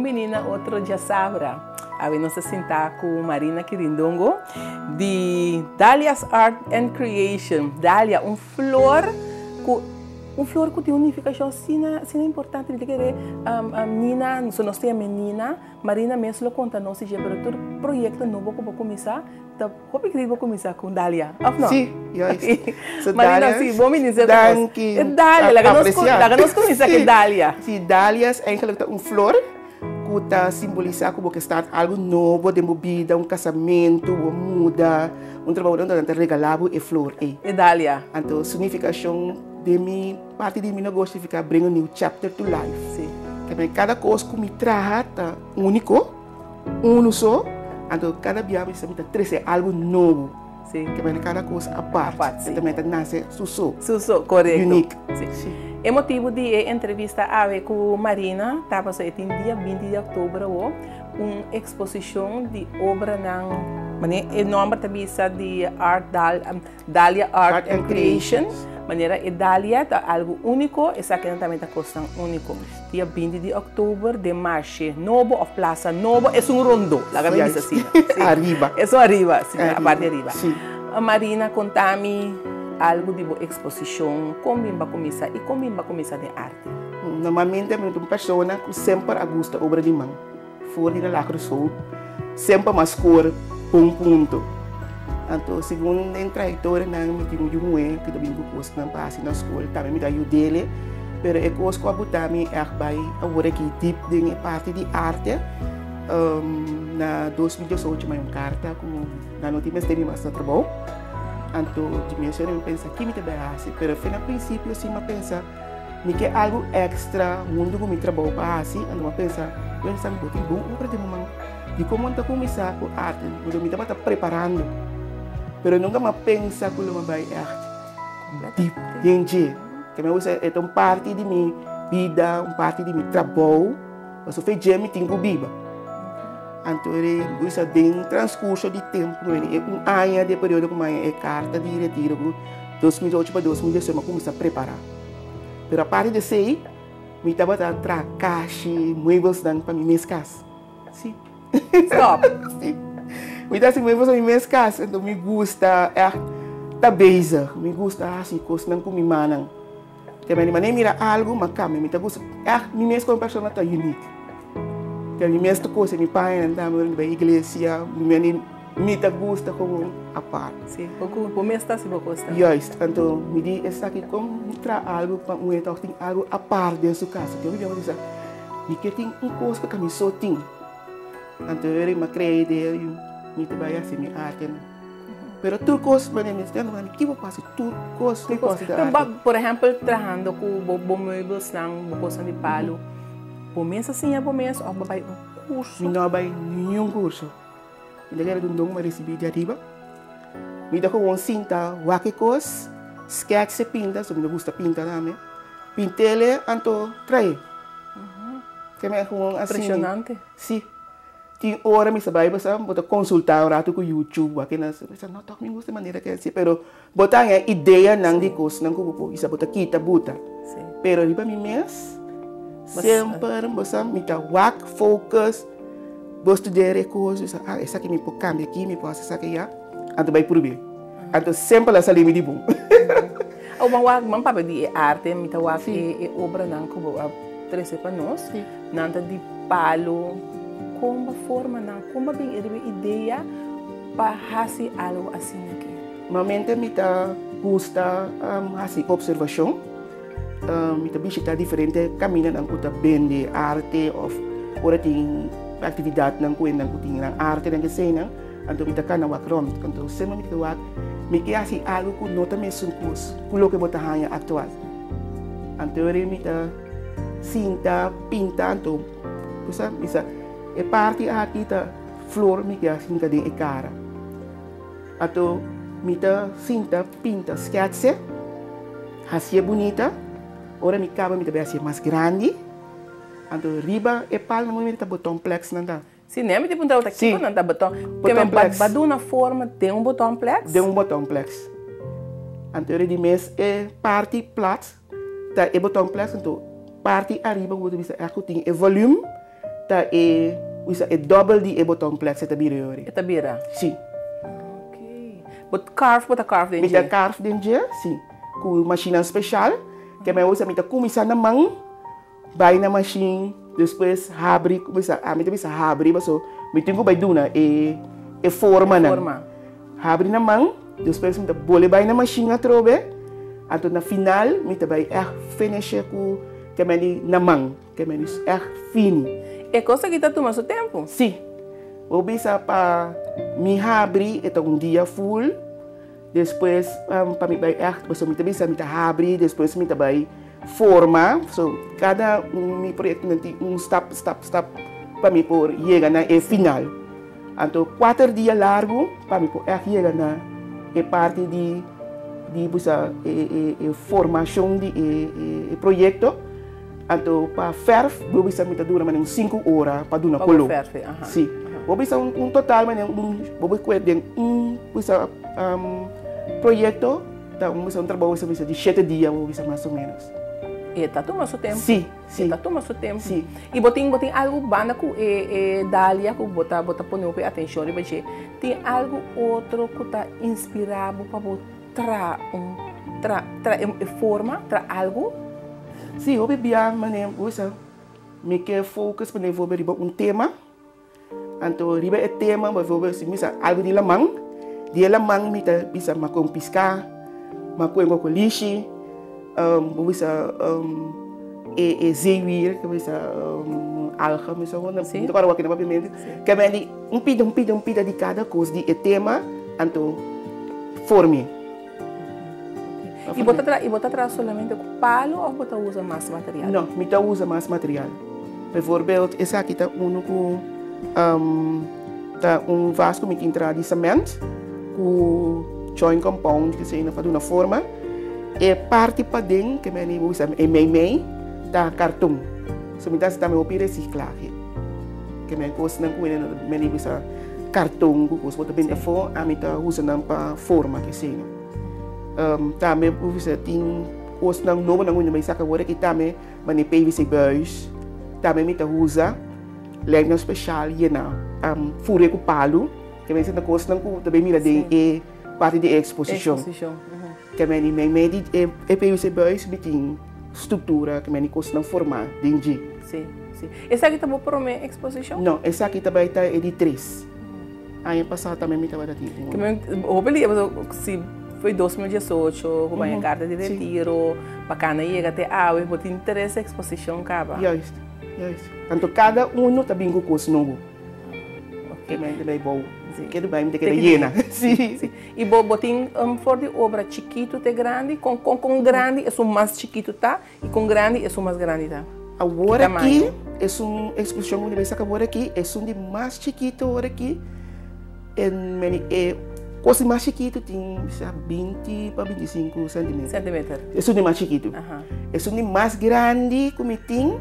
Bon bini na otro djasabra. Awe nos ta sinta ku Marina Kirindongo di Dalia's Art and Creation. Dalia, un flor ku un flor ku tin un nifikashon asina asina importante. Mi ta kere Nina, so nos ta yama Nina, Marina mes lo konta nos dje, pero tur proyekto nobo ku bo kuminsá ta Hopi kri bo kuminsá ku Dalia, òf no? Sí, juist. So Marina, sí, bo minister ta nos. Danki. E Dalia, laga nos, laga nos kuminsá ku Dalia. Sí, Dalia es eigenlijk ta un flor ku ta simbolisá ku bo ke start algu nobo den bo bida, un kasamentu, bo muda, un trabou, anto nan ta regalá bo e flor ei. E Dalia. Anto su nifikashon den mi parti di mi negoshi signifiká bring a new chapter to life. Sí. Kada kos ku mi traha ta úniko. Unu so, anto kada bia mi sa mi ta trese algu nobo. Sí. Ke mene kada kos apart. Apart, sí. E ta nase su so. Su so, korekto. Unique. Sí. Sí. E motibu di e entrevista awe ku Marina ta pasobra e tin dia binti di òktober awo un eksposishon di obranan, manera e nòmber ta bisa di Art Dal. Dalia Art and Creation, manera e Dalia ta algu úniko, esakinan tambe ta kosnan úniko. Dia 20 di òktober den Marshe Nobo òf Plasa Nobo, esun rondó, laga mi bisa asina. Sí, ariba. Esun ariba, sí, aparte ariba. Sí. Marina, konta mi algu di bo eksposishon, kon bin bo a kuminsá i kon bin bo a kuminsá den arte? Normalmente mi ta un persona ku semper a gusta obra di man. For di na lagere school semper mas score bon punto. Anto segun den trayectorianan mi tin un yu muhe ku ta bin ku kosnan pa hasi na school tambe mi ta yud'ele pero e kos ku a buta mi ègt bai awor aki dip den e parti di arte na 2018 mi a un karta ku nan no tin mester mi mas na trabou anto di mes ora mi pensa ki mi ta bai hasi pero fe na prinsipio si mi a pensa. Mi ke algu extra huntu ku mi trabou pa hasi, anto mi a pensa, Bueno, sa mi por tin bon obra den mi man. Dikon bo no ta kuminsá ku arte? Pasobra mi tabata preparando, pero nunka mi a pensa ku lo mi a bai ègt dip den dje. Ke mi a bisa e ta un parti di mi bida, un parti di mi trabou, pasobra fe dje mi tin ku biba. Anto mi bisa den transkurso di tempu, e un aña di e periodo ku mi a haña e karta di retiro ku 2008 pa 2018 mi a kuminsá prepará. Pero aparte di esei, mi tabata traha kashi, muebelsnan pa mi mes kas. Sí. Stop. Sí. Mi ta hasi muebels pa mi mes kas. Enton mi gusta ègt ta bezig. Mi gusta hasi kosnan ku mi mannan. Te mende manera mi mira algu, mi a kambia. Mi ta gusta ègt mi mes komo persona ta unique. Te mi mes ta kose mi pañanan tambe ora mi bai iglesia. Mi Mi ta gusta gewoon apart. Sí, bo ku bo mes ta si bo gusta. Juist, anto mi di esaki kon mi traha algu pa un hende tòg tin algu apart den su kas. Anto mi a bisa, mi ke tin un kos ku mi so tin. Anto e ora mi a krea idea i mi ta bai hasi mi artenan. Pero tur kos manera mi ta manda ki bo por hasi tur kos mi por hasi den arte. Por ehèmpel trahando ku bo meubelsnan, bo kosnan di palu, bo mes a siña bo mes òf bo bai un kurso? Mi no a bai niun kurso. Mi ta kere di un don mi a risibi di ariba. Mi ta gewoon sinta wak e kos, sketch e pinta, so mi ta gusta pinta tambe. Pint'el anto trae. Te mi a gewoon asina. Impresionante. Si. Tin ora mi sa bai bo sa bo ta konsulta un ratu ku YouTube wak e nan. Mi sa no tok mi gusta e manera ke hasi pero bo ta haña ideanan di kosnan ku bo por bisa bo ta kita buta. Pero riba mi mes semper bo sa mi ta wak focus. Bo studia e recurso i sa, ah, esaki mi por cambia aki, mi por haci esaki ya, anto bai purbi. Anto semper la sali mi di bon. Awo ban wak, ban papia di e arte, mi ta wak e obranan ku bo a trese pa nos. Nan ta di palo. Kon bo forma nan? Kon bo bin riba e idea pa hasi algo asina aki? Normalmente mi ta gusta hasi observacion. Mi ta bishita diferente kamindanan ku ta bende arte òf ora tin aktividatnan ku hendenan ku tin nan arte nan eseinan, anto mi ta kana wak rònt. Anto semper mi ta wak, mi ke hasi algu ku no ta mesun kos ku loke bo ta haña aktual. Anto e ora mi ta sinta pinta anto bo sa mi sa e parti aki ta flor mi ke a sinta den e kara. Anto mi ta sinta pinta sketse, hasié bunita, ora mi kaba mi ta bai hasié mas grandi, anto riba e palma mi ta boton pleks nan ta. Si, ne mi ta puntra bo ta kiko nan ta boton, ke men ba duna forma den un boton pleks? Den un boton pleks. Anto ora di mes e parti plat ta e boton pleks, anto parti ariba ku bo ta bisa ku tin e volume. Ta e bisa e dobbel di e boton plek se ta bira yori. E ta bira? Si. Ok. Bo carve, bo ta carve den Mi dje? ta carve den dje, si. Ku mashinnan special. Ke mi a usa mi ta kuminsá na man, bai na mashin, despues habri, kuminsá, ami ta bisa habri paso mi tin ku bai duna e e formanan. E forma. Habri na man, despues mi ta bole bai na mashin atrobe, anto na final mi ta bai ègt finishe ku ke mi a di na man. Te menos echt fini. E kos aki ta tuma su tempu. Sí. Bo bisa pa mi habri e ta un dia full, despues pa mi bai echt, pasobra mi ta bisa mi ta habri, despues mi ta bai forma, so kada un mi proyectonan tin un stap, stap, stap pa mi por yega na e final. Anto kuater dia largu pa mi por echt yega na e parti di di bisa e e formashon di e e proyekto. Anto pa fèrf bo bisa mi ta dura manera un sinku ora pa duna koló. Pa bo fèrf, aha. Si. Bo bisa un total manera un bo por kue den un bisa proyekto ta un bisa un trabou bisa di shete dia bo bisa mas o ménos. E ta tuma su tempu. Si. Si. E ta tuma su tempu. Si. I bo tin bo tin algu banda ku e e dalia ku bo ta bo ta pone hopi atenshon riba dje. Tin algu otro ku ta inspirá bo pa bo tra un tra tra e forma, tra algu? Si, hopi bia manera bo bisa mi ke focus manera bo riba un tema. Anto riba e tema bijvoorbeeld si mi bisa algu di laman, di e laman mi ta bisa mi a koe un piská, mi a koe un kokolishi, bo bisa e e zeewier, bo bisa alga, mi sa mi ta kòrda wak na papiamentu. Ke men di un pida un pida un pida di kada kos di e tema anto form'e. I bo ta i bo ta traha solamente ku palu òf bo ta usa mas material? No, mi ta usa mas material. Bijvoorbeeld esaki ta unu ku ta un vas ku mi tin traha di cement ku joint compound ke esei pa duna forma. E parti paden ke mi a usa e meimei ta karton. So mi ta hasi tambe hopi resiklahe. Ke men kosnan ku mi a usa karton ku kos ku bo ta benta afó ami ta usa nan pa forma ke esei. Tambe bo bisa tin kosnan nobo nan ku mi ta bai saka awor aki tambe manera PVC buis tambe mi ta usa lèknan speshal yena fure ku palu ke mester ta kosnan ku ta bai mira den e parti di e eksposishon ke meni meimei di e PVC buis mi tin struktura ke meni kosnan formá den dje. Esaki ta bo promé eksposishon? No, esaki ta bai ta e di tres. Aña pasá tambe mi tabata tin un. Kimen hopi lia pasobra si foi 2018 ku baña karta di retiro pa kana yega te awe bo tin tres eksposishon kaba. Juist, juist. Anto kada uno ta bin ku kos nobo. Kimen ta bai bou. Keda bai mi ta keda yena. Si. Si. I bo bo tin for di obra chikitu te grandi? Kon kon kon grandi esun mas chikitu ta I kon grandi esun mas grandi ta? Awor aki, esun eksposishon ku mi ta bai saka awor aki, esun di mas chikitu awor aki, e meni e kos di mas chikitu tin bisa 20 pa 25 sentimeter. Sentimeter. Esun di mas chikitu. Esun di mas grandi ku mi tin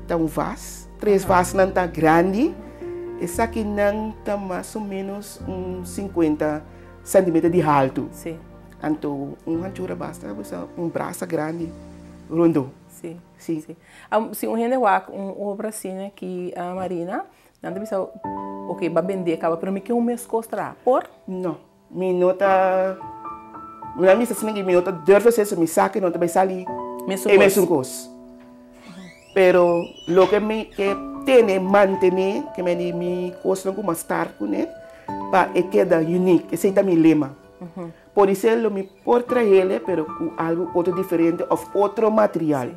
ta un vas, tres vasnan ta grandi, esakinan ta mas o menos un 50 sentimeter di haltu. Si. Anto un hanchura basta bisa un brasa grandi rondó. Sí. Sí. Sí. Si un hende wak un obra asina aki, Marina, nan ta bisa, ok, ba bendé kaba, pero mi ke un mes kos traha. Por? No. Mi no ta, mi a bisa asina mi no ta durf haci eso, mi sa ke no ta bai sali e mesun kos. Pero loke mi ke tene, mantene, ke mi di mi kosnan ku mas start kuné, pa e keda unique. Esei ta mi lema. Podisé lo mi por traele pero ku algu otro diferente òf otro material.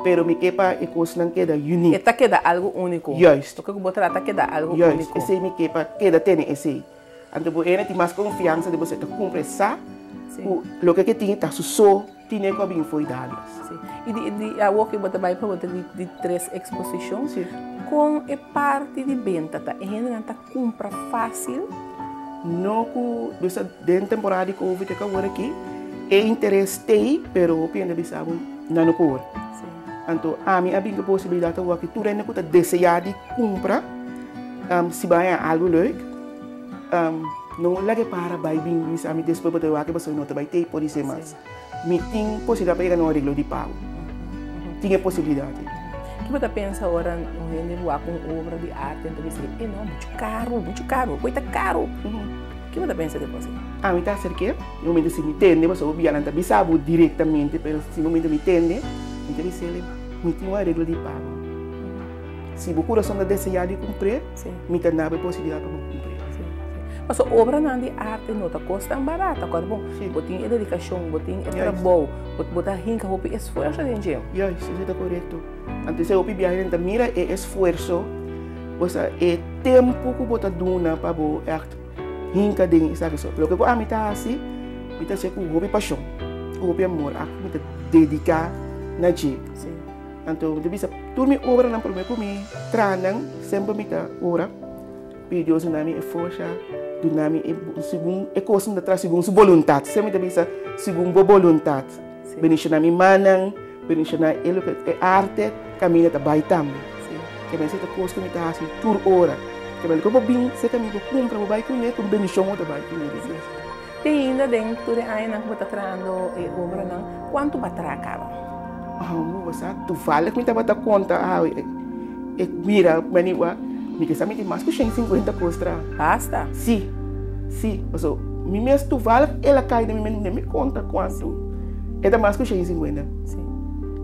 Pero mi ke pa e kosnan keda unique. E ta keda algu úniko. Juist. Loke ku bo traha ta keda algu úniko. Juist. Esei mi ke pa keda tene esei. Anto bo hende tin mas konfiansa di bo ta kumpra e sa ku loke ke tin ta su so tine ku a bin fo'i Dalias. Si. I di di awor ku bo ta bai pa bo ta di di tres eksposishon. Kon e parti di benta ta? E hendenan ta Kumpra fásil. No ku bisa den temporada di covid e kawor aki e interes t'ei pero hopi hende a bisa bo nan no por. Anto ami a bin ku posibilidat awor aki tur hende ku ta deseá di kumpra si bo haña algu leuk no laga e para bai bin bisa mi despues bo ta wak pasobra no ta bai t'ei por dise mas. Mi tin posibilidat pa yega na un areglo di pago. Tin e posibilidat ei. Ki bo ta pensa ora un hende wak un obra di arte en ta bisa e no muchu karu, muchu karu, koe ta karu. Ki bo ta pensa di kos ei? Ami ta aserk'é, e momento si mi tende, pasobra bo bianan ta bisa bo direktamente, pero si momento mi tende, mi ta bis'el, mi tin un areglo di pago. Si bo kurason ta deseá di kumpr'é, mi ta nabo e posibilidat pa bo kumpr'é. Pasobra obranan di arte no ta kos tan barato, akorda bon, bo tin e dedikashon, bo tin e trabou, bo ta hinka hopi esfuerso den dje. Juist, esei ta korekto. Anto esei hopi biaha nan ta mira e esfuerso, osea e tempu ku bo ta duna pa bo ègt hinka den esaki. So, loke ku ami ta hasi, mi ta hasié ku hopi pashon, ku hopi amor, aki mi ta dediká na dje. Anto mi ta bisa tur mi obranan promé ku mi traha nan, semper mi ta ora. Pidi Dios duna mi e forsa, duna mi e segun e kos mi ta traha segun su boluntat. Semper mi ta bisa segun bo boluntat. Bendiciona mi mannan, bendiciona e loke e arte kaminda ta bai tambe. Ke mester ta kos ku mi ta hasi tur ora. Ke mester ku bo bin serka mi bo kumpra bo bai kuné ku un bendishon bo ta bai kuné di Dios. Te ainda den tur e añanan ku bo ta trahando e obranan, kuantu bo a traha kaba? Bo sa, toevallig mi tabata konta awe, e mira meni wak, mi ke sa mi tin mas ku shen sinkuenta kos traha. Basta? Si, si, paso mi mes toevallig el a kai den mi mente, mi konta kuantu, e ta mas ku 150. Si.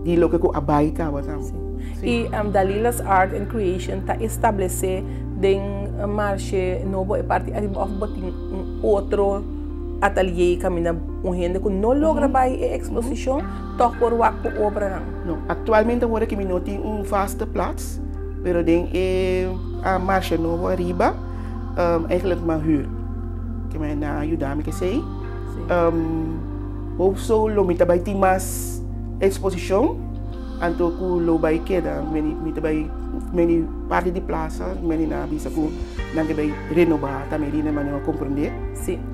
Di loke ku a bai kaba tambe. Si. I Dalila's Art and Creation ta establesé den Marshe Nobo e parti ariba òf bo tin un otro atalier kaminda un hende ku no logra bai e eksposishon tòg por wak ku obranan? No, aktualmente awor aki mi no tin un vaste plats, pero den e Marshe Nobo ariba eigenlijk mi a hür. Ke mi nan a yuda mi kesei. Hoop so lo mi ta bai tin mas eksposishon, anto ku lo bai keda meni mi ta bai meni parti di plasa meni nan a bisa ku nan ke bai renobá tambe di manera mi a komprendé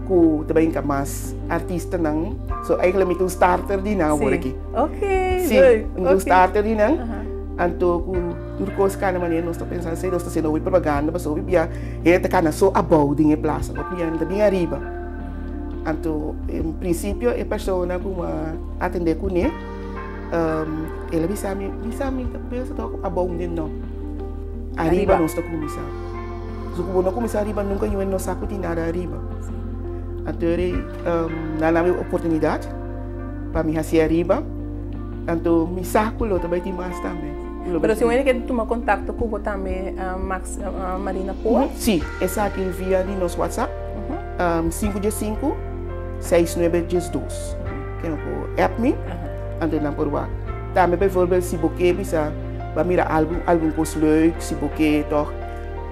ku ta bai hinka mas artistanan. So eigenlijk mi ta un starter di nan awor aki. Si, mi ta un starter di nan, anto ku tur kos kana manera nos ta pensa asei nos ta hasiendo hopi propaganda pasobra hopi bia hende ta kana so abou den e plasa hopi bia nan ta bin ariba. Anto en principio e persona cu mi a atende cune, el a bisa mi, bisa mi ta pensa tok abou den no. Ariba nos ta cuminsa. So cu bo no cuminsa ariba nunca yu no sa cu tin nada ariba. Anto eri nan a dami oportunidad pa mi haci ariba. Anto mi sa cu lo ta bay tin mas tambe. Pero si un hende kier tuma contacto cu bo tambe Max Marina por? Si, esaki via di nos WhatsApp. 5 dies 5, 6 9 dies 2. Ken por app mi, anto nan por wak. Tambe bijvoorbeeld si bo ke bisa ba mira algun algun kos leuk, si bo ke toch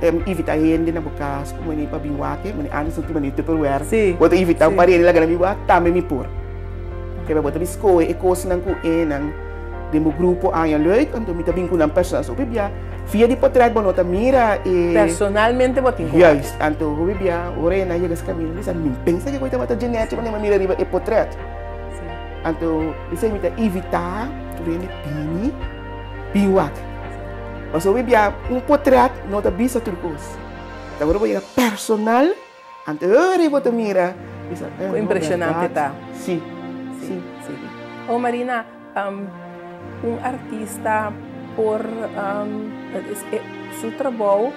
invita hende na bo kas ku mane pa bin wak, mane antes no tin mane tupperware, bo ta invita un par hende laga nan bin wak, tambe mi por. Kebe bo ta bin skohe e kosnan ku e nan den bo grupo aña leuk, anto mi ta bin ku nan personal. So hopi bia Via di potret bo no ta mira e. Personalmente bo tin ku. Juist, anto hopi bia ora e na yega es kaminda mi bisa mi pensa ke ku e tabata Jeanette wanneer mi a mira riba e potret. Anto esei mi ta evita tur hende bini bin wak. Pasobra hopi bia un potret no ta bisa tur kos. Ta ora bo yega personal anto ora bo ta mira bisa eh Ku impresionante ta. Si, si. Oh Marina. Un artista por su trabou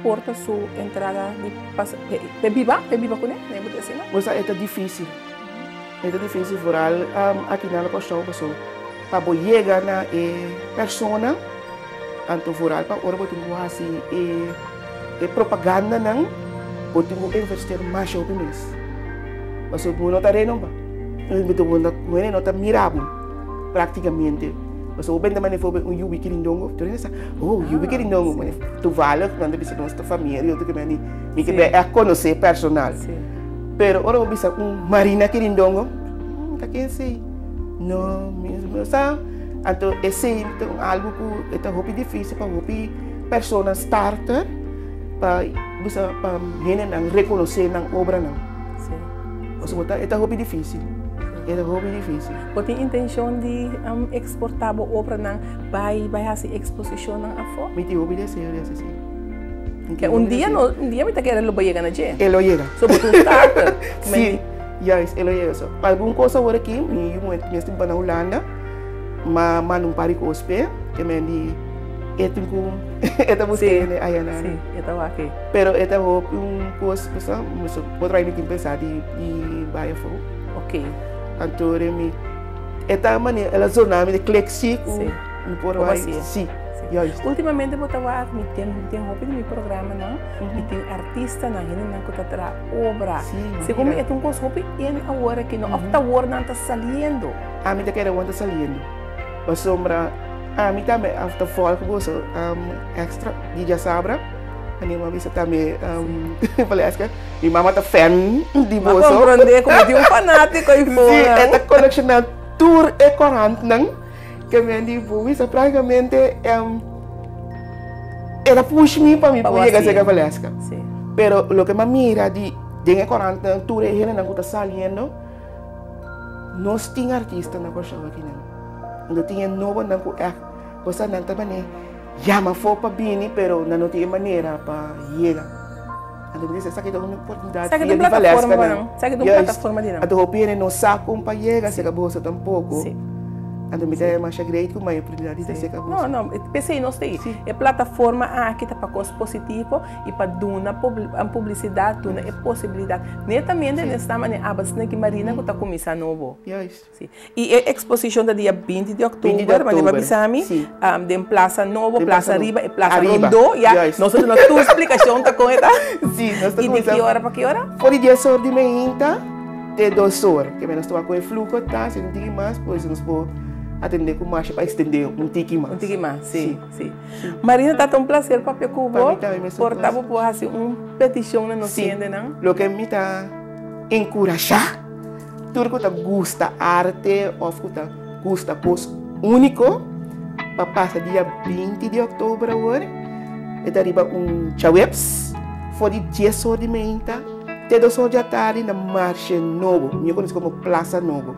por ta su entrada di p'e biba, p'e biba kuné, mi por desi no? Bo sa e ta difísil, e ta difísil foral aki na Kòrsou paso pa bo yega na e persona anto foral pa ora bo tin ku hasi e propagandanan bo tin ku invertir masha hopi mes paso bo no ta renoba. Hende no ta mira bo praktikamente. Pasobra bo benta manera for un yubi kirindongo, tur hende sa, oh, yubi kirindongo. Toevallig nan ta bisa nos ta familia i otro ke mi mi ke a konosé personal. Pero ora bo bisa un Marina Kirindongo, ta ken esei? No, mi no sa. Anto esei ta un algu ku e ta hopi difísil pa hopi persona starter pa bisa pa hendenan rekonosé nan obranan. Pasobra e ta hopi difísil. E ta hopi difísil. Bo tin intencion di exporta bo obranan bai bai hasi exposicionnan afó? Mi tin hopi deseo di hasi esei. Ke un dia no, un dia mi ta kere lo bo yega na dje. E lo yega. So bo ta un starter. Si, juist, e lo yega. So, algun kos awor aki, mi yu muhé mester ba na Hulanda, m'a manda un par di kos p'e, ke men di. E tin ku e ta buska hende ayanan. Sí, e ta wak ei. Pero e ta hopi un kos, pasobra mi por bai mi tin pensa di di bai afó. Ok. Anto mi e ta manera el a zona mi di klik si ku mi por bai. Sí. Juist. Ultimamente bo ta wak mi tin den hopi di mi programanan mi tin artistanan, hendenan ku ta traha obra. Segun mi e ta un kos hopi in awor aki no, òf ta awor nan ta saliendo? Ami ta kere awor ta saliendo. Pasobra ami tambe a ta volg boso extra di djasabra. Mi a bisa tambe Valeska, mi mama ta fan di boso. Mi a comprende como tin un fanatico y for. Si, e ta colecciona tur e corantnan ke mi a di bo bisa practicamente e ta push mi pa mi por yega cerca Valeska. Pero loke mi a mira di den e corantnan tur e hendenan cu ta saliendo. Nos tin artista na Kòrsou akinan. No tin e nobonan ku ègt bosa nan ta manera yama afó pa bini pero nan no tin e manera pa yega. Anto mi di esaki ta un oportunidat via di Valesca nan. Esaki ta un plataforma di nan. Anto hopi hende no sa kon pa yega serka boso tampoko. Anto mi ta masha great ku mi a oportunidat di ta serka boso. No, no, p'esei nos ta ei. E plataforma aki ta pa kos positivo. I pa duna publisidat, duna e posibilidat. Netamente den esta manera aba Sneki Marina ku ta kuminsá nobo. Juist. Si. I e eksposishon ta dia binti di òktober, manera bo a bisa mi, den Plaza Nobo, Plaza Ariba, e Plaza Rondó, ya. Nos ta duna tur splikashon ta kon e ta. Si, nos ta kuminsá. I di ki ora pa ki ora? For di dies or di meinta te dos or. Ke nos ta wak ku e fluho ta, si un tiki mas, pues nos por atendé ku masha pa ekstendé un tiki mas. Un tiki mas, si, si. Marina, ta ta un placer papia cu bo. Por ta bo por haci un peticion na nos hendenan. Si, loke mi ta encurasha tur cu ta gusta arte of cu ta gusta cos unico pa pasa dia 20 di october awor, e ta riba un djaweps for di dies or di meinta te dos or di atardi na Marshe Nobo, mi a conoci como Plaza Nobo.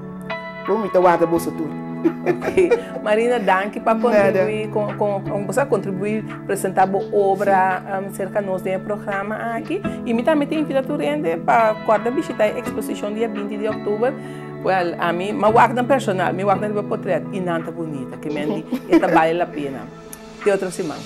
Bo mi ta warda boso tur. Ok. Marina, danki pa contribui con, con, con, bo sa contribui presenta bo obra um, cerca nos den e programa aki. Y mi tambe ta invita tur hende pa corda bishita e exposicion dia 20 di october. Well, ami, ma wak nan personal, mi wak nan riba potret y nan ta bunita. Ke men di, e ta bale la pena. Te otro siman.